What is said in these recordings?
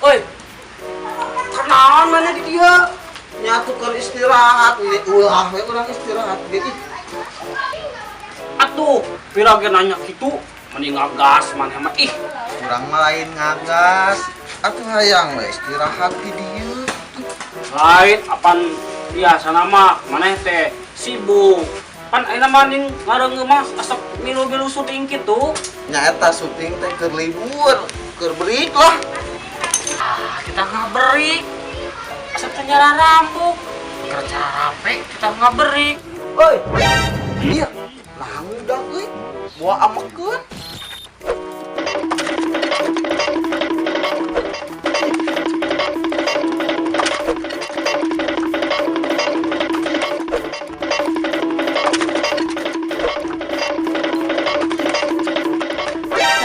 Oi. Kenaon mana di dia? Nyatu keur istirahat, ini ulah we urang istirahat ge ih. Atuh, pira ge nanya kitu, mending ngagas maneh mah ih. Urang mah lain ngagas. Atuh hayang we istirahat di dieu. Lain apan biasa mah maneh teh sibuk. Pan ayeuna mah ning ngareungeuh mah asap milu-milu syuting kitu. Nya eta syuting teh keur libur, keur break lah. Ah, kita ngaberik. Asap teh nyararambuk. Kerja rape kita ngaberik. Oi. Iya, nah udah euy. Moal amekeun.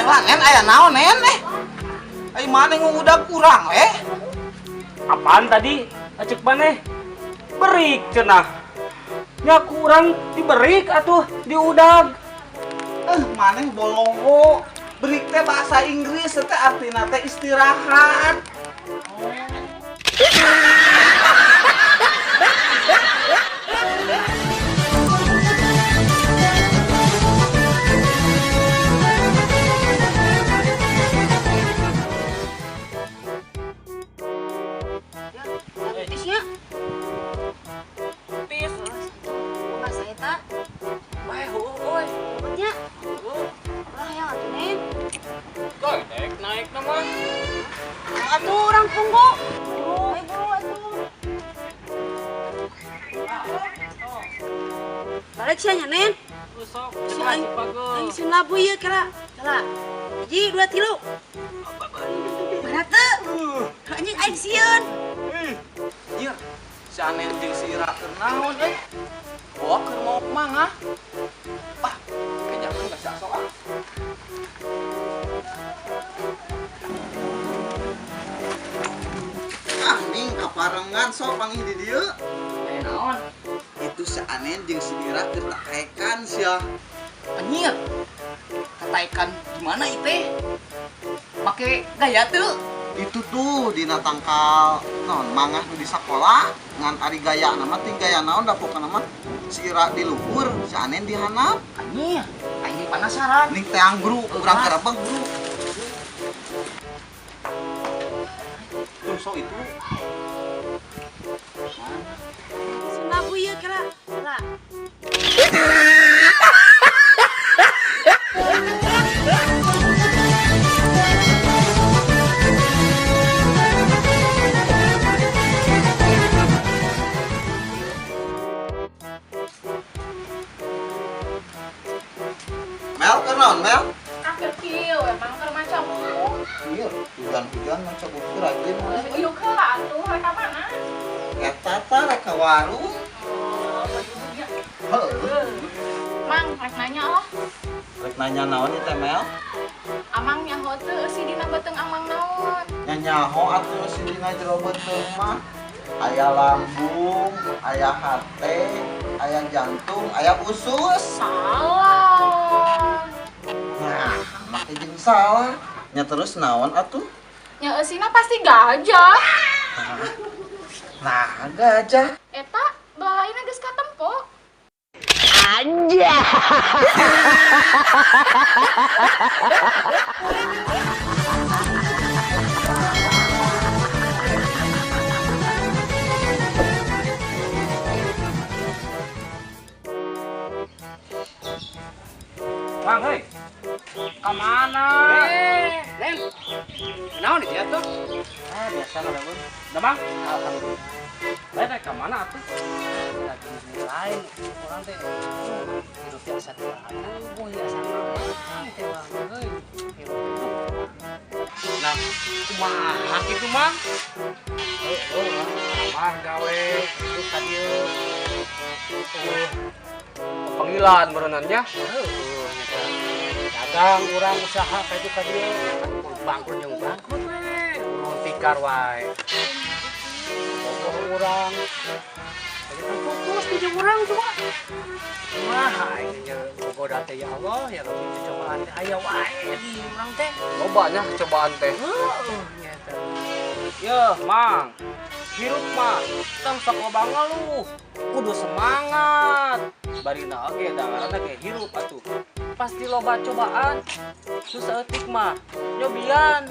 Lah, Nen, aya naon, Nen, eh? Ai mana ngudak kurang, eh? Apaan tadi? Acek maneh? Berik cenah. Nya kurang diberik atuh diudag. Eh, maneh bolongo. Break teh bahasa Inggris teh artina teh istirahat. Tisnya, Tis. enggak saya tak. Weh, heueuh euy. Obatnya. Orang yang atuh nih. Goy, naik naik nama. Atuh orang punggu. Ayo buru atuh. Balik sia nya Nen. Sok, Si aing aing sieun labu ieu kala. Kala. Hiji, dua, tilu. Mana teu? Anjing aing sieun. Iya, si Anen jeung si Ira keur naon eh? Bawa keur mau mangga. Ah, kejakeun ka si Aso ah. Ah, ning kaparengan sok panggih di dieu. Aya naon? Itu si Anen jeung si Ira keur taekan sia. Anjir. Kataekan gimana itu? Make gaya tuh. Itu tuh dina tangkal naon mangah nu di sakola ngan ari gaya nama ti gaya naon da pokona mah si Ira di luhur, si Anen di handap. Anjir, aing penasaran. Ning teang bru, urang kerebeg bru. Tuh sok itu. Sieun labu ieu kala. Kala. Mel keur naon Mel? Keur kieu emang keur maca buku. Iya, hujan-hujan maca buku rajin. Yuk heula atuh rek ka mana? Eta tah rek ka warung. Oh, ya. Heuh. Mang, rek nanya lah. Rek nanya naon ieu teh Mel? Amang nyaho teu eusi dina beuteung amang naon? Nya nyaho atuh eusi dina jero beuteung mah. Aya lambung, aya hate, aya jantung, aya usus. Salah. Nah, make jeung salah. Nya terus naon atuh? Nya eusina pasti gajah. Nah, gajah. Eta balalaina geus katempo. Mang, hei. Ka mana? Eh, Nen. Naon itu atuh? Ah, biasa lah, Bun. Udah, Mang? Alhamdulillah. Lain rek ka mana atuh? Lagi lain orang teh hidup teh asa teu boy asa naon teh bang euy. Hirup teh. Nah, kumaha kitu, Mang? Heueuh, Kamar gawe itu ka dieu. Panggilan berenangnya. Heueuh nya teh. Dagang urang usaha ka itu ka dieu. Bangkrut jeung bangkrut we. Urang tikar wae. Bogoh urang. Banyak putus jeung urang coba. Wah, aing jeung gogoda teh ya Allah, ya Rabbi, cobaan teh aya wae di urang teh. Loba nya cobaan teh. Heuh, nya teh. Yeuh, Mang. Hirup mah tong sok loba ngeluh. Kudu semangat. Barina oge da ngaranna ge hirup atuh. Pasti loba cobaan. Susah eutik mah. Nyobian.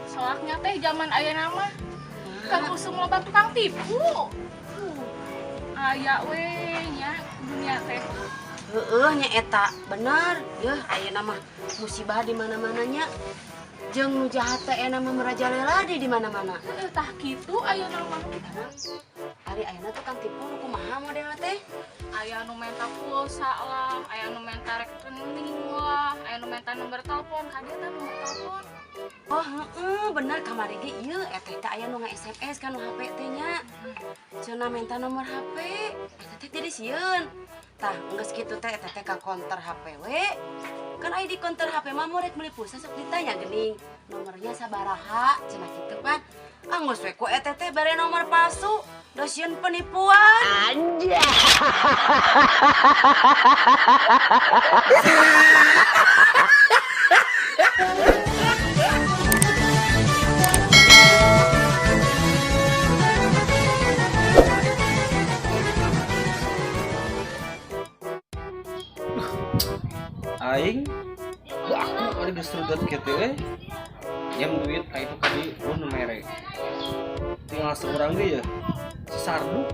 Soalnya teh zaman ayeuna mah kang usum loba tukang tipu. Aya we nya dunia teh. Heeh nya eta bener. Yeuh ayeuna mah musibah di mana-mananya. Jeung nu jahat teh ayeuna mah merajalela di mana-mana. Heeh tah kitu ayeuna mah. Ari ayeuna tukang tipu nu kumaha modelna teh? Aya nu menta pulsa lah, aya nu menta rekening lah, aya nu menta nomor telepon, ka dieu teh nomor telepon. Oh heeh bener kamari ge ieu eta teh aya nu nge-SMS ka nu HP teh nya. Cenah menta nomor HP, eta teh jadi sieun. Tah geus kitu teh eta teh ka konter HP we. Kan aya di konter HP mah mau rek meuli pulsa sok ditanya geuning nomornya sabaraha cenah kitu pan. Ah geus we ku eta teh bare nomor palsu, da sieun penipuan. Anjay. Aing aku ari geus rudet kitu we. Jam duit ka itu kadi nu mere. Tinggal seorang ge ya. Si Sardu.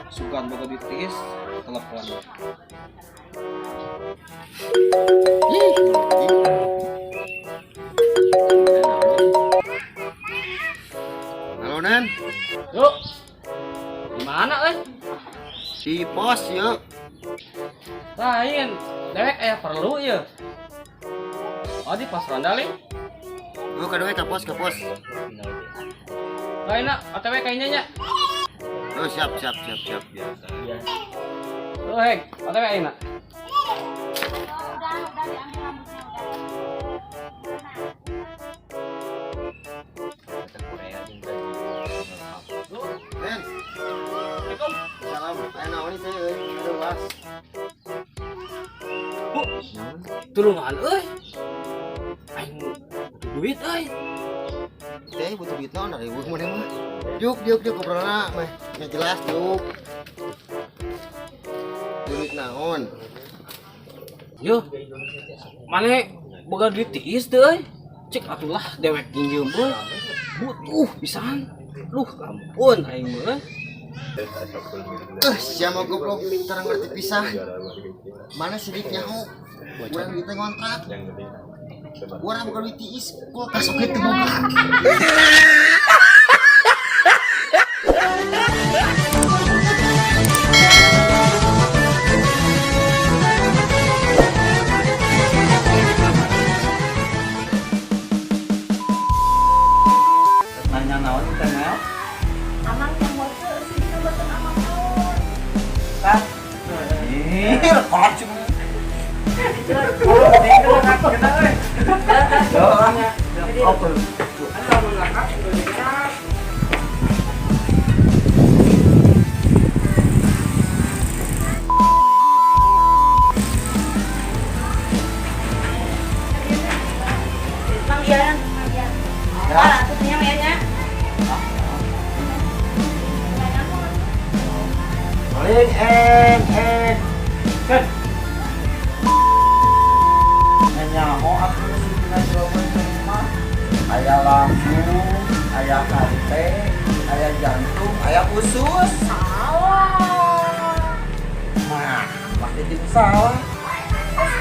Sugan boga duit tiis telepon. Ih, Halo Nen, Yuk. Di mana euy? si pos yuk. Lain, dewek aya perlu ieu. Oh di pos ronda li. Lu kadue ka pos ka pos. Lain nak, OTW kayaknya nya. Oh siap siap siap siap biasa. Lu heng, OTW ayeuna. Udah diambil rambutnya udah. Nen, Assalamualaikum. salam. Aya naon teh euy? Aduh was. Bu, tulungan euy. Aing butuh duit euy. Teh butuh duit naon dari ibu mana mah. Juk juk juk ngobrolna mah. Nya jelas juk. Duit naon? Yo. Mane boga duit tiis teu euy. Cek atulah dewek nginjeum euy. Butuh pisan. Luh, ampun aing mah euy. Siapa goblok tara ngerti pisah. Mana sidik nyaho? Urang duitnya ngontrak. Urang bukan duit tiis, kulkas oge teu boga. Nanya naon teh Mel? Amang nyaho teu eusi dina beuteung amang naon. Tah. Ih, kolot cuma. Mang Ian. Ah, atuh nya Mang nya. Paling en en. Nyaho atuh si dina jawaban teh mah. Aya lambung, aya hate, aya jantung, aya usus. Salah. Nah, pasti jeung salah. Terus